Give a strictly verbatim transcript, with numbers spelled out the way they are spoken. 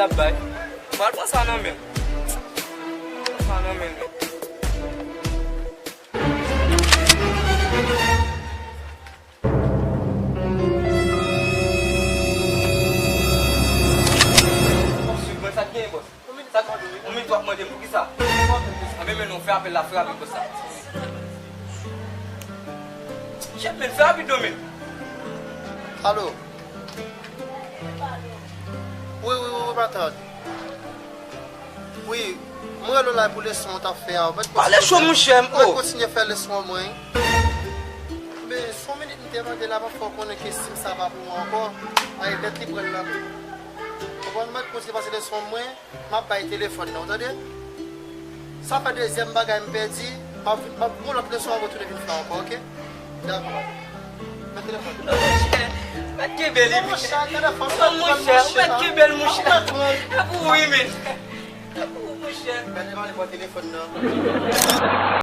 L ap bay. M pral pran sa nan men l. Pran sa nan men l. W ap swiv mwen, sa k genyen, bòs? Sa k, yon minit w ap mande m poukisa? Anben, men non, fè apèl la, fè rapid, bòs la. Shit, men, fè rapid, non, men. Alo? Wi, wi, wi, wi, matant. Wi, mwen rele w la pou leson w t ap fè a. Ou mèt kontinye fè, ou mèt kontinye fè leson an mwen. Men, se yon minit m te mande la, m ap fè w konnen ke sim sa pa pou mwen ankò. Ay, bèt li pran l la. Ou konprann, mèt kontinye pase leson an mwen, m ap bay telefòn nan, ou tande? Sa fè dezyèm bagay m pèdi, m ap, m ap gon lòt leson ankò tounen vin fè ankò, oke? Dakò. Mèt kenbe li, monchè. Mèt kenbe li, monchè. Telefòn nan, monchè, ou mèt kenbe l, monchè. E pou ou wi, men. E pou ou, monchè. Mèt ale pran telefòn nan.